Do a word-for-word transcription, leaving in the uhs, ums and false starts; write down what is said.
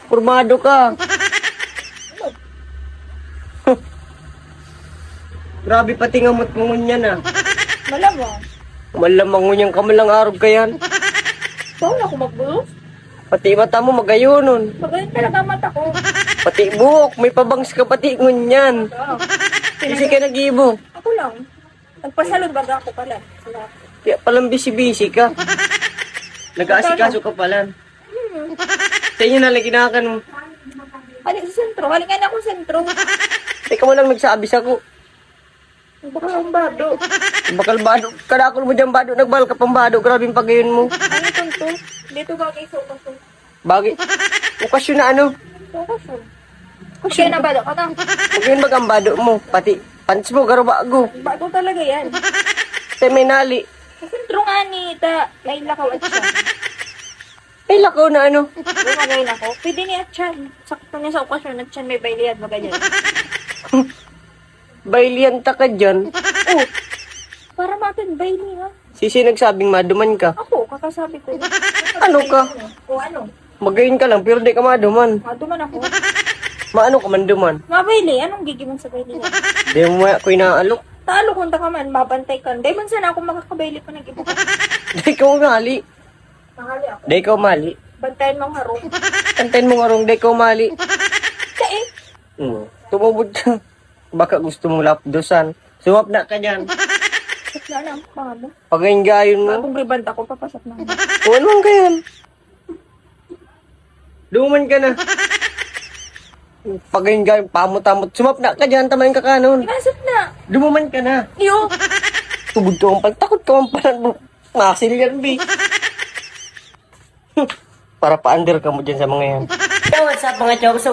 Pormado ka. Grabe pati ngamot mo ngunyan, ah. Malamang. Malamang ngunyan ka man lang arog ka yan. Bawal ako magbulos. Pati mata mo magayonon. Magayon talaga ang mata ko. Pati buhok, may pabangs ka pati ngunyan. Oo. Kasi ka nag-ibo. Ako lang. Nagpasalon baga ako pala. Wala. Kaya palang busy-busy ka. Nag-aasikaso ka pala. Sa inyo na lagi na kan Hali sa sentro. Hali nga na akong sentro. Ikaw walang nagsabi sa ko. Baka ang bado. Bakal bado. Kadakol mo dyan bado. Nagbahal ka pang bado. Grabe yung pagayon mo. Ano itong to? Dito bagay sa ukas ko. Bagay. Okasyon na ano? Sa ukas ko. Kaya na bado ka na. Magayon baga ang bado mo. Pati pants mo, garo bago. Bago talaga yan. Te may nali. Sa sentro nga ni ta, may lakaw at siya. Ay, lakaw na ano. Lumagay na ako. Pwede ni Atchan. Sakto niya sa okasyon, Atchan may baylihan, magayon. Bailian ta ka dyan. Oh, para matin, bayli ha. Sisi nagsabing maduman ka. Ako, kakasabi ko. Ano ka? O ano? Magayon ka lang, pero di ka maduman. Maduman ako. Maano ka man duman? Mabayli, anong gigi mo sa bayli? Di mo maya ko inaalok. Talo kung ka man, mabantay ka. Dahil man sana ako makakabayli pa nag-iba. Di ka umali. Mahali ako. Di ka umali. Bantayan mong harong. Antayin mo ngarong di ka umali. Kain. Hmm. Tumubod ka. Baka gusto mong lapdosan. Sumap na ka dyan. Sakla na ang panga mo. Pagayon-gayon mo. Bagong rebond ako, papasok na. O ano ang gayon? Duman ka na. Pagayon-gayon, pamot-amot. Sumap na ka dyan, tamayin ka kanon. Pinasok na. Dumaman ka na. Yo. Tugod ka man pala. Takot ka man pala. Masil yan, bi. Para pa-under ka mo dyan sa mga yan. Yo, what's up, mga chong? So,